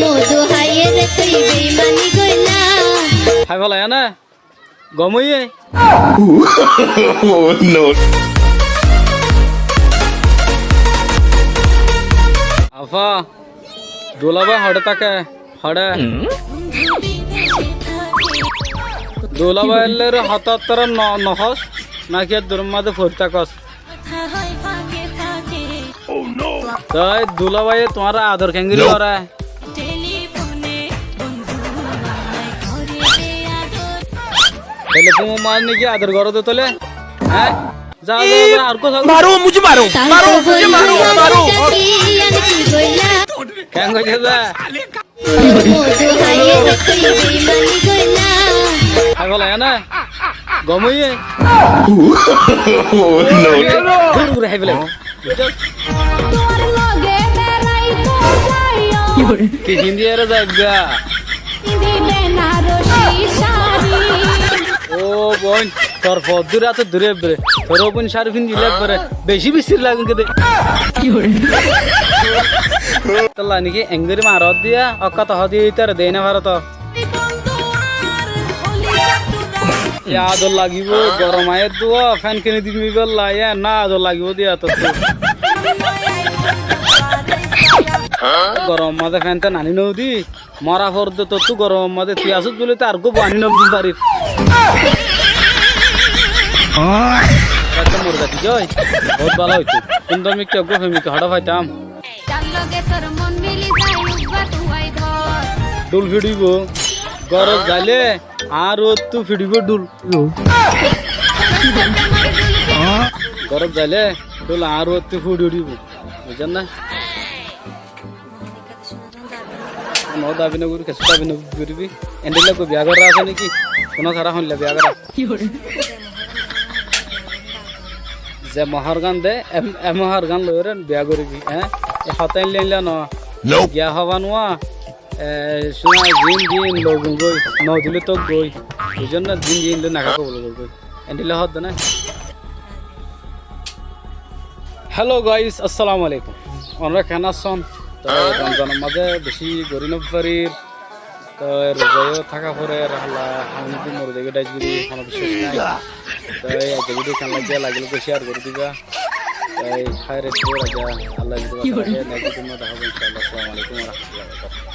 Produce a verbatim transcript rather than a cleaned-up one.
Modu háiye re tui beimani goilla. Hái félaiye né? Gom óiye? Oh, no. Afá, dulabái hoçé táke? Hoçé? Dulabái lói hotá ottára no-, nohós, náki eddur mazé fori tákos? Toi dulabáiye tuáñra ador keéngori goré? Telefón mari niki ador goró de tóile? Há? Za, za, za, ar kó sal. मारो, मुझे मारो, मारो, मुझे मारो, मारो। Keén goijjé za? Hái félaiye né? Gom óiye? Oh, no. Dúr gori hái félaibo. Buijjó? Ki findi ere zaibá? Ó boin, tor foddur átor duri ebbere. Tor ó boin cári findile ebbere. Beci bisir lage de. Ki ore? Tolla niki engori marot diya, okka to hodi itare dei no faro to. Ya ador lagibo, gorom aiyé de, fen kini dibi bolla, ya na ador lagibo diya to. Gorom maze fen te nani no di. Mora forde tottú goromor mazé tui asós buli to ar uggwá bou ani no farir. Ekdom mori zati goi. Bout bála óito. Kundor mikká uggwá femikká hoçé faitam. Dhul fiçibo. Górot zaile añár uottú fiçibo dhul. Górot zaile dhul añár uottú fiçibo. Buijjón né? No dabi no gori, kessú dabi no goribi. Endilla goi biya gora asé niki? Kuno sara hoilla biya gora. Ze mohorgan de, e, e mohorgan loi ore biya goribi, há? E hotá endilla endilla no. Giya hoba nuwa, e, suna din din logun goi, no dile tok goi. Ei zonno din din loi naka kobol goi. Endilla hoó de na. Hello guys, assalamu alaikum. Onora keén asón? Toi Ramzanor mazé beci gori no farir. Toi roza táka fore, Allah hamni di mori zaibo dais gori, hono bicác nai. Toi aijja video keén lagile, lagile share gori diba. Toi haire diba, Allah zodi basai rakhe, next video mazé dahá oibo inshallah. Assalamu alaikum wa rahmatullahi wa barakatuhu.